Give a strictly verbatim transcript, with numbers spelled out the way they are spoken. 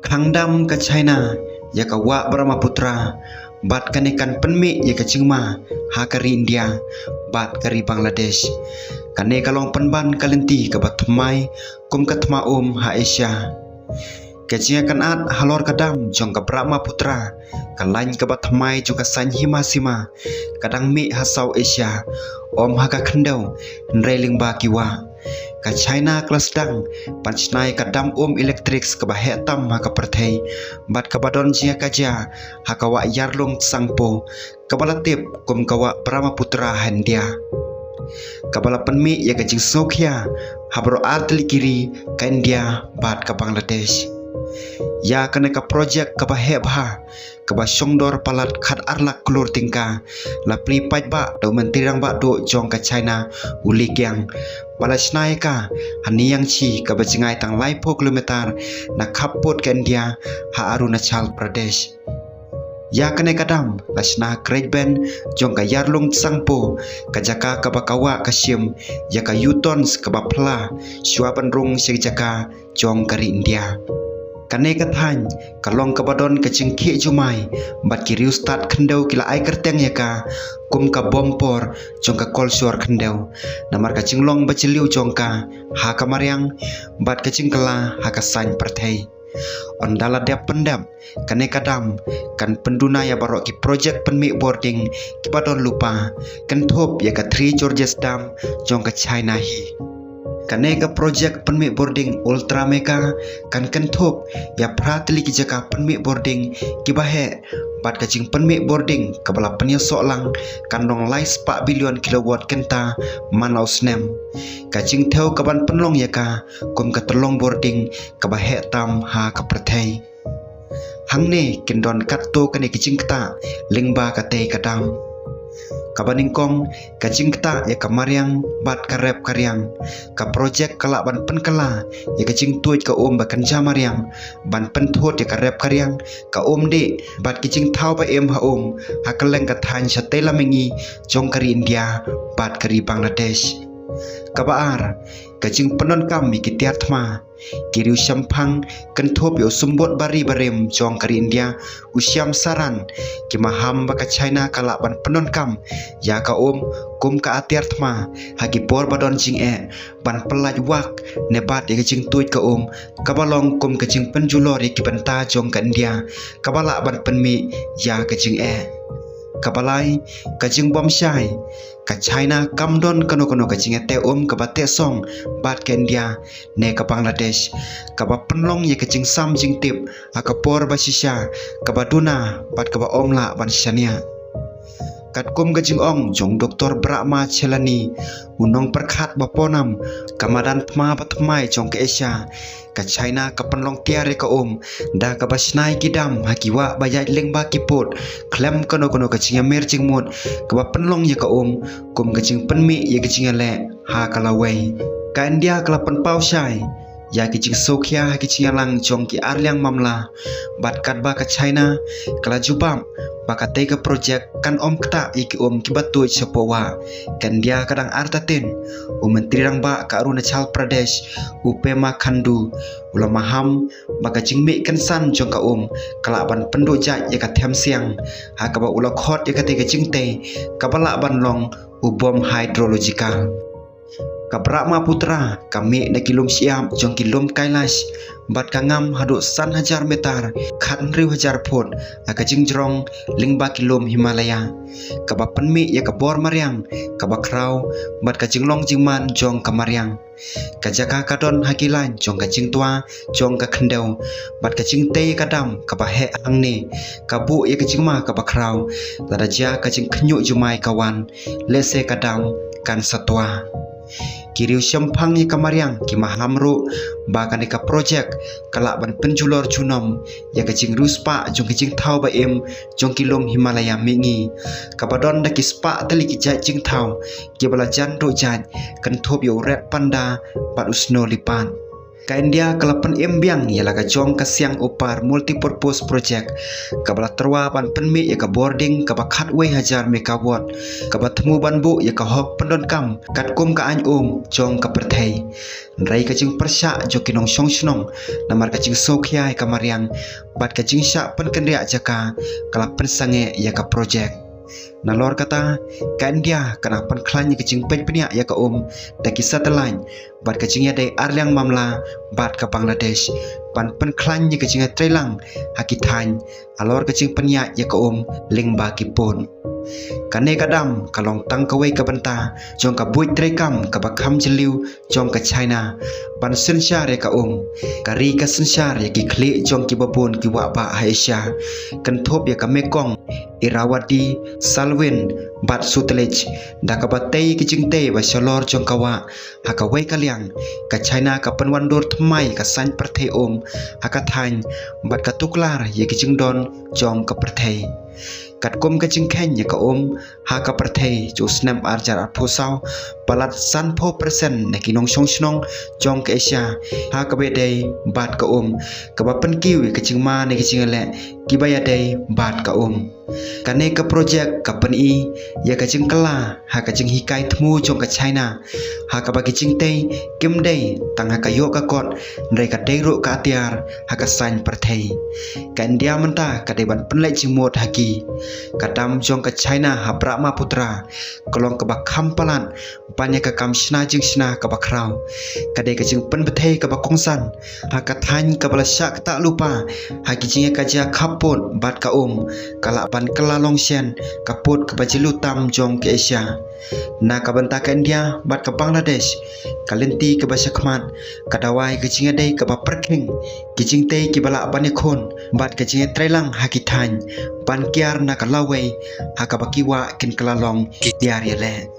Phang dam ka China ïa ka wah Brahmaputra bad kane kan pynmih ïa ka jingma ha ka ri India bad ka ri Bangladesh. Kane ka long pynban ka lynti kaba thymmai kum ka thma um ha Asia. Ka jingïakynad halor ka dam jong ka Brahmaputra, ka lain kaba thymmai jong ka saiñ hima sima, ka dang mih ha South Asia, ym ha ka khyndew, hynrei lyngba ki wah. Ka China ka la sdang ban shna ïa ka dam um elektrik kaba heh tam ha ka pyrthei bad kaba don jingïakajia ha ka wah Yarlung Tsangpo, kaba la tip kum ka wah Brahmaputra ha India, kaba la pynmih ïa ka jingsngewkhia ha baroh ar tylli ki ri, ka India bad ka Bangladesh. Ïa kane ka projek kaba heh bha, kaba shongdor palat khat ar lak klur tyngka, la plie paidbah da u Myntri Rangbah Duh jong ka China, u Li Qiang, ba la shna ïa ka ha Niangshi, kaba jngai tang laiphew kilometer na khappud ka India, ha Arunachal Pradesh. Ïa kane ka dam la shna ha kretbeiñ jong ka Yarlung Tsangpo, ka jaka kaba ka wah ka shim ïa ka U-turn kaba phylla shuwa ban rung sha ki jaka jong ka ri India. Kane ka thaiñ ka long kaba don ka jingkhih jumai bad ki riewstad khyndew ki la ai kyrteng ïa ka kum ka bom por jong ka kolshor khyndew, namar ka jinglong bajylliew jong ka ha ka mariang bad ka jingkylla ha ka saiñ pyrthei. Ynda la dep pyndep, kane ka dam kan pynduna ïa baroh ki projek pynmih bording kiba don lypa, kynthup ïa ka Three Gorges Dam jong ka China hi. Kane ka projek pynmih bording ultra mega kan kynthup ïa phra tylli ki jaka pynmih bording kiba heh, bad ka jingpynmih bording kaba la pynïasoh lang kan long lai spah billion kilowatt kynta man la u snem. Ka jingthew kaban pynlong ïa ka kum ka tyllong bording kaba heh tam ha ka pyrthei. Hangne kin don katto katne ki jingktah lyngba katei ka dam. Kaba nyngkong, ka jingktah ïa ka mariang bad ka rep ka riang. Ka projek ka lah ban pynkylla ïa ka jingtuid ka um ba kynja mariang, ban pynthut ïa ka rep ka riang, ka um dih bad ki jingthaw ba im ha um ha kylleng ka thaiñ shatei lam mihngi jong ka ri India bad ka ri Bangladesh. Kaba ar, ka jingpyndonkam ïa ki tiar thma. Ki riew shemphang, kynthup ïa u symbud bari barim jong ka ri India, u Shyam Saran, ki maham ba ka China ka lah ban pyndonkam ïa ka um kum ka atiar thma ha ki por ba don jingeh, ban pyllait wak ne bat ïa ka jingtuid ka um, kaba long kum ka jingpynjulor ïa ki bynta jong ka India kaba lah ban pynmih ïa ka jingeh. Kaba lai, ka jingbymshai. Ka China kam don kano kano ka jingïateh um kaba teh song bad ka India ne ka Bangladesh, kaba pynlong ïa ka jingsam jingtip ha ka por ba shisha, kaba duna bad kaba ym lah ban shaniah. Katkum ka jingong jong Doktor Brahma Chelani, u nongpyrkhat ba pawnam ka madan thma ba thymmai jong ka Asia, ka China ka pynlong tiar ïa ka um da kaba shna ïa ki dam ha ki wah ba ïaid lyngba ki pud, khlem kano kano ka jingïamir jingmut, kaba pynlong ïa ka um kum ka jingpynmih ïa ka jingïaleh ha ka lawei. Ka India ka la pynpaw shai ïa ki jingsngewkhia ha ki jingïalang jong ki ar liang mamla, bad katba ka China ka la jubab ba katei ka projek kan ym ktah ïa ki um kiba tuid shapoh wah, ka India ka dang artatien. U Myntri Rangbah ka Arunachal Pradesh, u Pema Khandu, u la maham ba ka jingmih kynsan jong ka um ka lah ban pynduh jait ïa ka them siang, ha kaba u la khot ïa katei ka jingtei kaba lah ban long u bom hydrological. Ka Brahmaputra ka mih na ki lum shyiap jong ki lum Kailash, bad ka ngam haduh san hajar meter, khathynriew hajar phut, ha ka jingjrong lyngba ki lum Himalaya, kaba pynmih ïa ka bor mariang kaba khraw bad ka jinglong jingman jong ka mariang. Ka jaka ka don ha ki lain jong ka jingtwa jong ka khyndew, bad ka jingtei ka dam kaba heh hangne ka buh ïa ka jingma kaba khraw, lada jia ka jingkhynñiuh jumai ka wan, lehse ka dam kan sa twa. Ki riew shemphang ïa ka mariang ki maham ruh ba kane ka projek ka lah ban pynjulor junom ïa ka jingriewspah jong ki jingthaw ba im jong ki lum Himalaya mihngi, kaba don da ki spah tylli ki jait jingthaw kiba la jan duh jait, kynthup ïa u red panda bad u snow leopard. Ka India ka la pynim biang ïa la ka jong ka Siang Upper Multipurpose Project, kaba la tyrwa ban pynmih ïa ka bording kaba khatwei hajar megawatt, kaba thmu ban buh ïa ka hok pyndonkam katkum ka aiñ um jong ka pyrthei. Hynrei ka jingpyrshah jong ki nongshong shnong namar ka jingsngewkhia ïa ka mariang bad ka jingshah pynkynriah jaka ka la pynsangeh ïa ka project. Nalor kata, ka India ka nang pynkhlaiñ ïa ka jingpeit bniah ïa ka um da ki satellite bad ka jingïadei arliang mamla bad ka Bangladesh ban pynkhlaiñ ïa ka jingïatreilang ha ki thaiñ halor ka jingpynïaid ïa ka um lyngba ki pud. Kane ka dam ka long tang kawei ka bynta jong ka buit treikam kaba kham jylliew jong ka China ban synshar ïa ka um. Ka ri ka synshar ïa ki khlieh jong kiba bun ki wah bah ha Asia, kynthup ïa ka Mekong, Irrawaddy, Salween bad Sutlej, da kaba tei ki jingtei ba shalor jong ka wah. Ha kawei ka liang, ka China ka pynwandur thymmai ka saiñ pyrthei um ha ka thaiñ bad ka tuklar ïa ki jingdon jong ka pyrthei. Katkum ka jingkheiñ ïa ka um ha ka pyrthei jong u snem arhajar arphew saw, palat sanphew persen na ki nongshong shnong jong ka Asia ha kaba ïadei bad ka um, kaba pynkiew ïa ka jingma na ki jingïaleh kiba ïadei bad ka um. Kane ka project ka pyni ïa ka jingkylla ha ka jinghikai thmu jong ka China, ha kaba ki jingtei kim dei tang ha ka ïoh ka kot, hynrei ka dei ruh ka atiar ha ka saiñ pyrthei. Ka India mynta ka dei ban pynleit jingmut ha ki. Ka dam jong ka China ha Brahmaputra ka long kaba kham palat ban ïa ka kam shna jingshna kaba khraw. Ka dei ka jingpynbthei kaba kongsan ha ka thaiñ kaba la shah ktah lypa ha ki jingïakajia khappud bad ka um, ka lah ban kylla long shen ka pud kaba jylliew tam jong ka Asia. Na ka bynta ka India bad ka Bangladesh, ka lynti kaba shakhmat ka dawa ïa ka jingïadei kaba pyrkhing, ki jingtei kiba lah ban ïakhun bad ka jingïatreilang ha ki thaiñ ban kiar na ka lawei ha kaba ki wah kin kylla long ki tiar ïaleh.